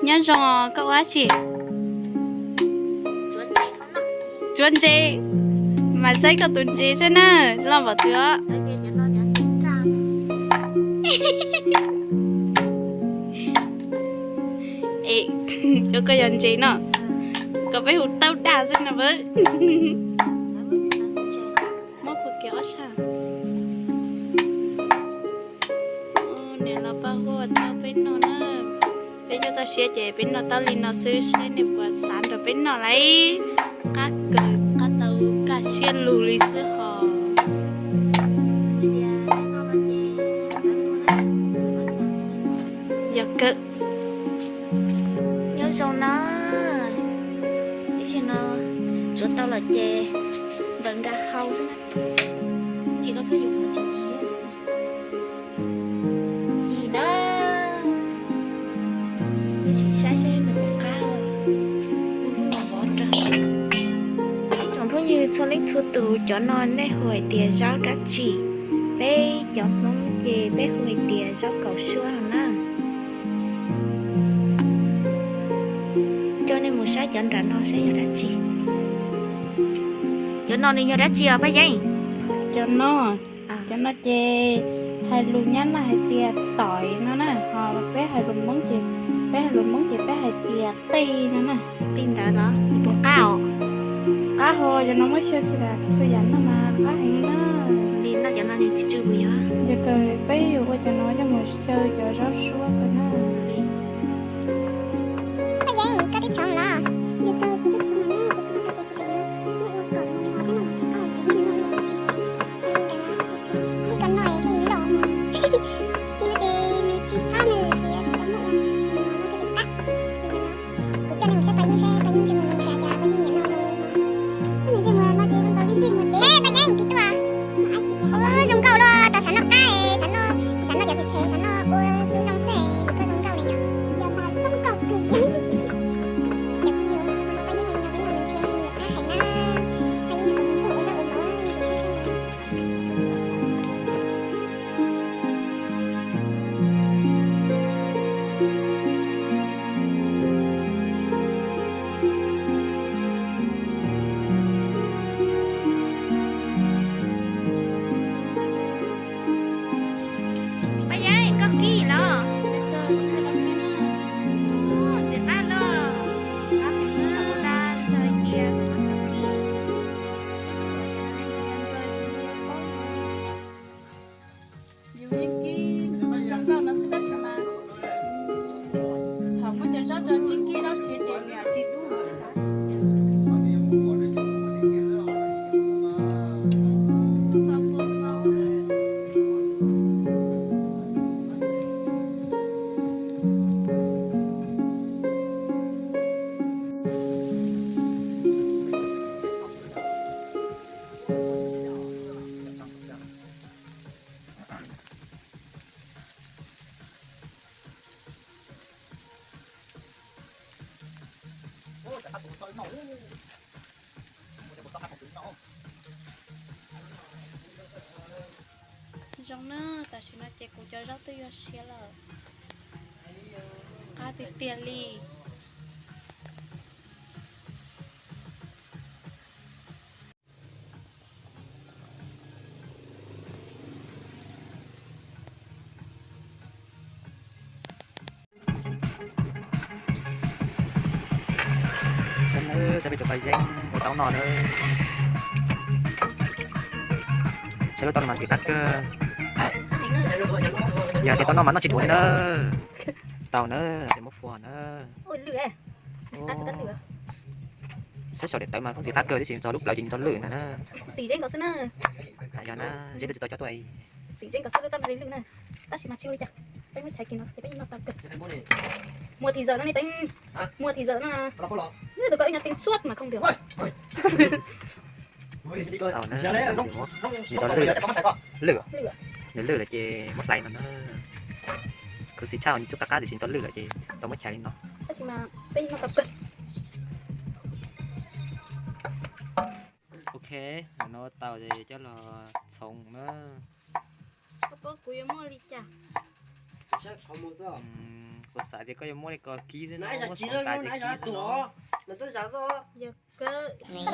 Nyob zoo, koj ua dab tsi? Tsuav ntses, mas saib koj tus ntses saib na, loj npaum twg os. Es, koj yog ntses no, koj peb hu taub daj xwb no. Muab phu kiag ob sab. Niam los pab hu tau peb noj na. Peb nyob toj siab ces peb noj tau li no xwb, saib nej puas xav nrog peb noj lauj. Qab kawg, qab tau kaj siab lug li xwb hos. Yog kawg. Nyob zoo na. Ib zaug no tsuav tau lawm ces npawm nkag hau xwb na. Tsis tau txhob yuav qhov tsis ci. Ci na. Peb sim saib saib nws puas qab. Tsoom phooj ywg txhua leej txhua tus, cov no nej hu hais tias zaub dab tsi? Peb cov Hmoob ces peb hu hais tias zaub kaum suab no na. Coj nej mus saib cov nram no saib yog dab tsi. Cov no nws yog dab tsi os Paj Yeeb? Cov no, cov no ces hais lus Nyab Laj hais tias tỏi no na, ho peb hais lus Hmoob ces, peb hais lus Hmoob ces peb hais tias qij no na. Qij ntawd los puas qab os? Qab hos, cov no muab xyaw txhua yam noj mas qab heev na. Li noj cov no nws tsw tsw puas yog? Yog kawg peb yuav ua cov no coj mus xyaw cov zaub suab ko na. Paj Yeeb, koj twb txhoov los? Yog kawg kuv twb txhoov los ne, kuv txhoov los ces kuv tseem yuav muab ua kom mos mos thiab no mas thiaj qab, kuv yeej noj li tsis xis. Li ntawd no, li ko no es thiaj li loj mos. Li no ces nws tsis qab na, ces tau muab ua mos no thiaj li qab. Li ntawd no, kuv coj nej mus saib Paj Yeeb seb Paj Yeeb ntsej muag zoo cas cas Paj Yeeb nyiam noj zoo. Nws ntsej muag no ces zoo nkaus li ntsej muag dev Paj Yeeb, kis tuaj. Ua zoo nkauj luaj, tau xav noj qab, xav noj, xav noj cov phem phem, xav noj ua zoo zoo xwb, vim koj zoo nkauj li yom. Yog mas zoo nkauj kawg. Cov phooj ywg, Paj Yeeb no peb noj ntshe nws qab heev na. Paj Yeeb yog tus hmoob koj ua zaub ua mov, nej sim saib saib no. Paj Yeeb, koj kij los? Txiv qab los? Kuv tas txawm cia kuv txawm kij. Yus yeej kib zoo nkauj no xwb tab sis mas thaum muab cov zaub rau kib kib zaub siav ces nws tsis dub xwb. Zoo na, tam sim no ces kuv cov zaub twb yuav siav lawm. Qab tiag tiag li. Saib peb tus Paj Yeeb ua tau no na. Saib lub taub no mas ntxim qab kawg. Yog tias tau no mas noj tsis dhuav li na. Tau na, ces muab phua na. Saib saum daim tawv mas kuj ntxim qab kawg, tab sis txog lub plawv ces nws tau lwj ntag na. Yog na, zeb twb tsis tau cov tuaj. Tab sis mas tsis ua li cas, peb muab chais kiag no ces peb yeej noj tau kawg. Mua thì giờ nó đi tính, mua thì giờ nó, tus koj ib nyob tính suốt mà không được. Nws tau lwj, lwj, nws lwj lawm ces muab hlais no na. Khuv xim tshaj, nws twb qab qab tiam sis tau lwj lawm ces tau muab chais li no. Tab sis mas peb yeej noj tau kawg. Ok, no tau ces coj los txhoov na. Koj paub kuv yuav muaj li cas? Kuv xav tias koj yuav muab li ko kib xwb no, muab xov tas ces kib xwb no.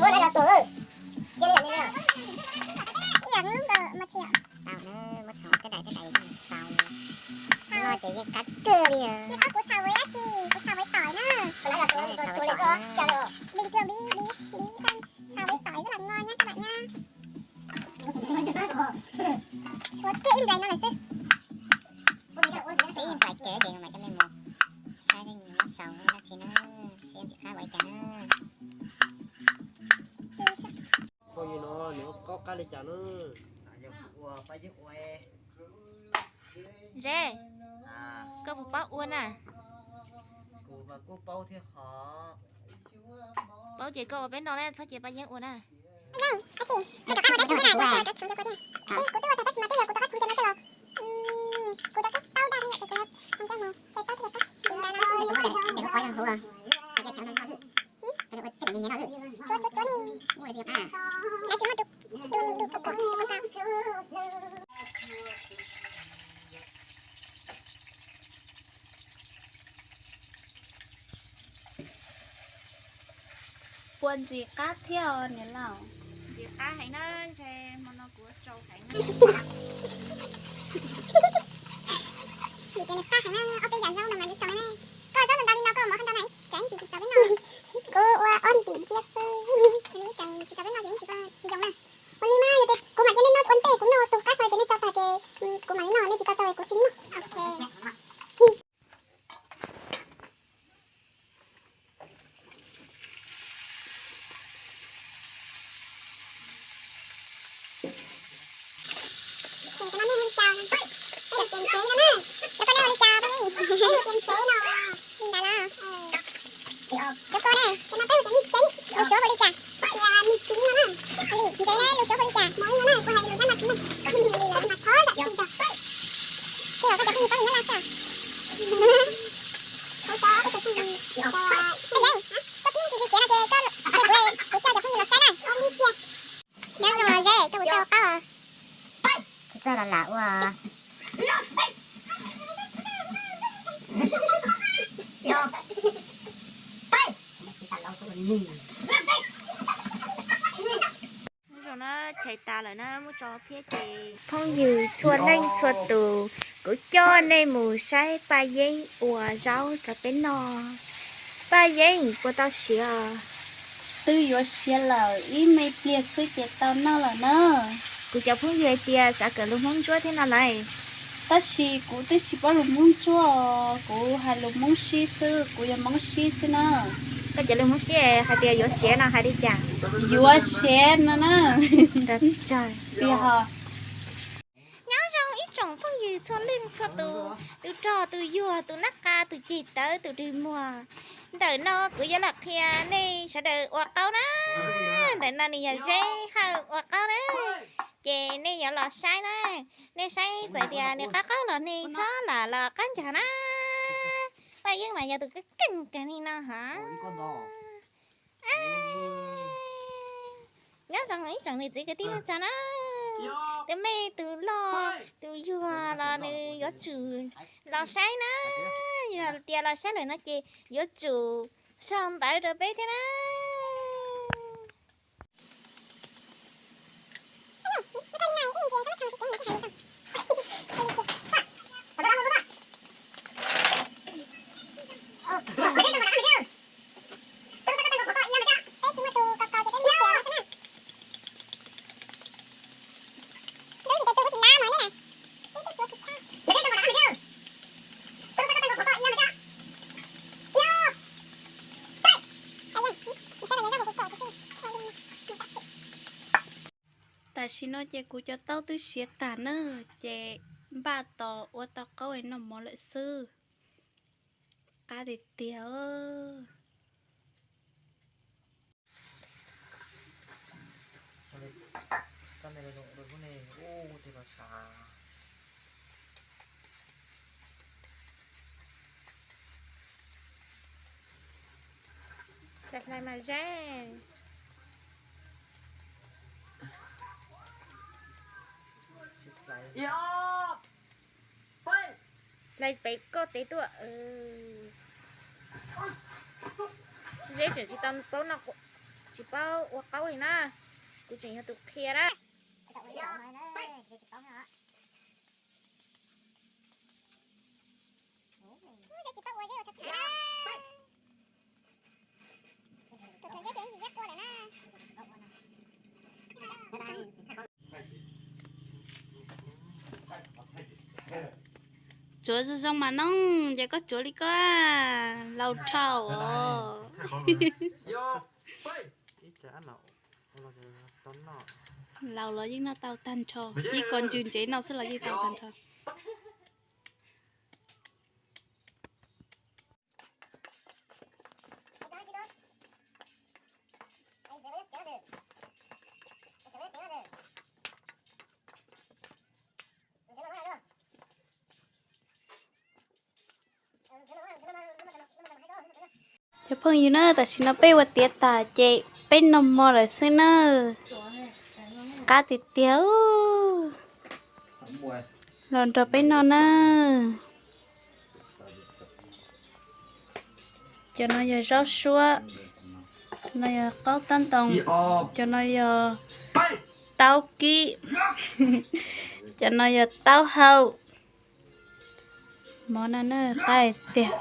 Ib yam li lub ntawd mas thiaj tau na, muab txhoov tej dais tej dais xaus. Xaus no ces yeej qab kawg li. Kuv xaus ua dab tsi? Kuv xaus ua tỏi na. Xaus ua tỏi na. Bình thường bí bí bí xaus ua tỏi rất là ngon nhá các bạn nhá. Xuav kiag ib nplais no lawm xwb. Ib nplais kev ces mas coj nej mus saib nej muab xaus ua dab tsi na, seb ntxim qab ua li cas na. Phooj ywg no nws ua qaub qab li cas na? Ze, koj puas paub ua na? Kuv mas kuj paub thiab hos. Paub ces koj ua peb noj na, txhob cia Paj Yeeb ua na. Kuv twb ua tag tab sis mas twb yog kuv rov qab txhoov cov no coj los, kuv rov qab taub daj no ces kuv ho coj mus xay taub thiab. Cuab cuab cuab ni. Lawv tsis muaj tus, tus, tus, tus, tus, tus. Puas ntxim qab thiab niam laus? Ntxim qab heev na, ntshe hmo no kuv tsau heev na. Vim tias nws qab heev na, ob peb yam zaub no mas nws tsau na. Koj zaub ntau ntau li no koj muab qhov ntau na, tsam ntsis tsis tau peb noj. Kuv ua ob ntim ntxiab xwb, ib tsam tsis tau peb noj ces ib ntsis koj yoo na. Ua li mas yog tias kuv mam coj nej noj ua ntej, kuv noj tus qab hlo ces nej tsau tag ces kuv mam li noj, nej tsis tau tsau kuv tsis noj. Ok. Ces cov no nej hu li cas? Peb hais tias ntsev no na. Cov koj nej hu li cas peb? Peb hu tias ntsev no. Li ntawd los? Cov koj ne, cov no peb hu tias mij ceeb, lus Suav hu li cas? Tias mij ceeb no na. Ntsev ne, lus Suav hu li cas? Mus ib no na, kuv hais lus Nyab Laj tsis meej. Koj hu li lawv mas thov zam txim ntag. Tej zaum koj cov phooj ywg Nyab Laj xwb. Kuv cov, kuv cov phooj ywg, Paj Yeeb, koj pib ntsis siav siav no ces koj, kuv, kuv coj cov phooj ywg los saib na, ob nib kiag. Nyob zoo Ze, koj puas txawj ua qaub os? Tsis txawj los lam ua. Hnub zoo na, chais tas lawm na, muab tso phiab ces. Phooj ywg txhua leej txhua tus, kuv coj nej mus saib Paj Yeeb ua zaub rau peb noj. Paj Yeeb, puas tau siav os? Twb yuav siav lawm, ib me pliag xwb ces tau noj lawm na. Kuv cov phooj ywg hais tias xav kawm lus Hmoob Ntsuab thiab no lauj. Tab sis kuv twb tsis paub lus Hmoob Ntsuab, kuv hais lus Hmoob Sib xwb, kuv yog Hmoob Sib xwb na. Koj cov lus Hmoob Sib hais tias yuav siav no hais li cas? Yuav siav no na. Nyob zoo ib tsoom phooj ywg txhua leej txhua tus, tus rog tus yuag, tus nab qa, tus ceg tawv, tus dwg muag. Ntawm no kuv yuav los qhia nej sawv daws ua qaub na. Ntawm no nws yog Zeb Hawj ua qaub na. Ces nej yuav los saib na. Nej saib txawm tias nws qab qaub los nej txhob lam los qab ncaug na. Paj Yeeb mas yog tus keej keej kawg li no hov. Nyob zoo ib tsoom niam txiv kwv tij neej tsa na. Tus me tus loj tus yuag los nws yuav tsum los saib na. Yog tias los saib lawm no ces yuav tsum sau ntawv rau peb thiab na. Tam sim no ces kuv cov taub twb siav tag na, ces npaj tos ua tau qaub es noj mov lawm xwb. Qab tiag tiag. Hlais mas ze. Hlais pem koj tes tuaj. Zeb tseem tsis tau paub noj, tsis paub ua qaub li na. Kuv tseem yog tus qhia na. Tsuav zoo zoo mas noog, ces koj tsuav li koj, laus dhau os. Laus los yeej noj tau tag nrho, ib koj ntsws ntsev noj xwb los yeej tau tag nrho. Cov phooj ywg na, tam sim no peb ua tiav tas ces peb noj mov lawm xwb na. Qab tiag tiag. Los nrog peb noj na. Cov no yog zaub suab, cov no yog qaub tab toom, cov no yog taub kib, cov no yog taub hau. Mov no na qab tiag.